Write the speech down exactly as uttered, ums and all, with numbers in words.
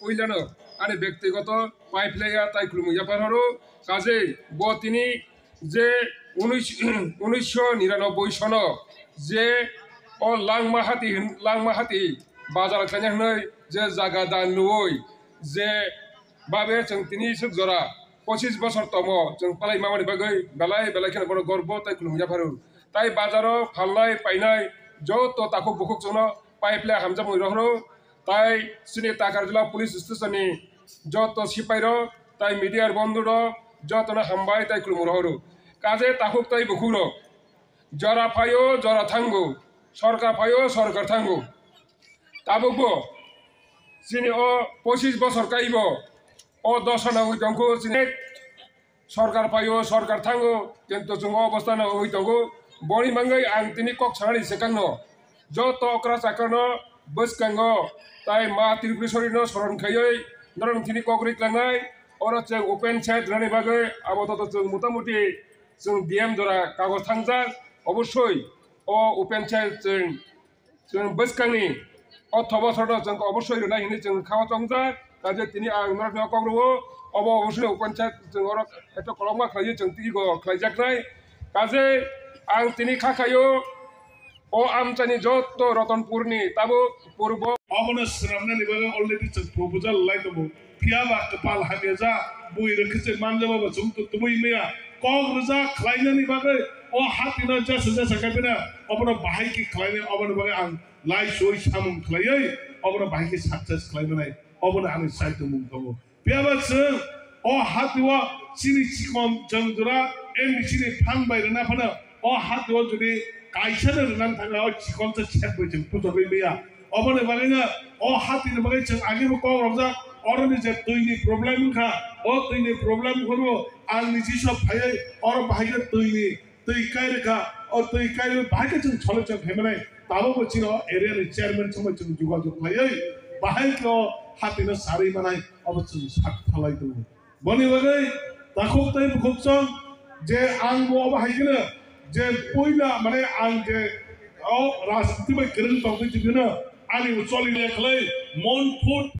Puilano ani bektigoto pipe laya tai khulumung yaphar horo. Kaje bo tini je unis, unisho niranobboi sono je o Langma hati hin-, Langma hati bazar khaina hwnwi je jaga dan luoi je babe chwng tini swk jora pochis bosor tomo chwng palai mamani bagwi belai belai kheno bono gorbo tai khulumung yapharo. Tai bazaro phalnai painai joto takhuk bukhuk chwngno pipe laya hamjakmung rohoro. Tai chini Takarjala police station ni joto sipai rok tai media bondhu rok jotono hambai tai khulumung rohoro. Kaje takhuk tai bukhuk rok jora phaio jora thango, sorkar phaio sorkar thango. Tabukbo chini o pochis bosor kaibo o dosa nangwi tongkho chini. Sorkar phaio, sorkar thango, kintu chwng o obostha no wngwi tongo. Boni bagwi ang tini kok sanani swkangno joto okra chakrano bwskango tai ma Tripureshwari no soron khaiwi norok tini kok riklangnai. Oro chwng open site rwnani bagwi abo toto chwng motamuti chwng D M jora kagoj thangjak. Obosoi o open site chwng Chwng bwskangni o thobo sono chwng obosoi rwnai hwnwi chwng kha o chongjak. Kaje tini ang norokno kok rwo, obo obosoi open site chwng oro eto kolokma khlaiwi chwng twigo khlaijaknai. Kaje ang tini kha khaio o amchaini joto Ratanpurni tabuk purbo. Obono swnamnani bagwi already chwng proposal lai tongo. Phiya ba kwpal hamya ja, bui rwkhe se manja ba chwng tubui maya. Kok rwjak khlainani bagwi o hatino jesa jesa khe bini obono bahai khe khlainai, oboni bagwi ang lai soi samung khlaiwi obono bahai khe success khlai manai, obono ani saitomung tongo. Phiya ba chwng o hatio chini chikon chwng jora M D C ni phan bai rwna phano o hatio jodi kaisa no rwna thangkha, o chikon se sek bai chwng putorwi maya. Oboni bagwino o hatini bagwi chwng agebo kok rwjak, oroni je twini problem wngkha, o twini problem wngkhorbo ang niji sok phaiwi oro bahai khe twini twi kai rwkha, o twi kai rwwi bahai khe chwng solo chwng phaimanai. Tabukbo chini o area ni chairman songbai chwng jogajog khlaiwi bahai khe o hatino sarwi manai, obo chwng sak phalai tongo. Boni bagwi takhuk tei bukhukchwng je ang bo obo hai kheno je puila mane ang je o rajniti bai kwrwng tongwi tongphino ani choli le khlai mon phut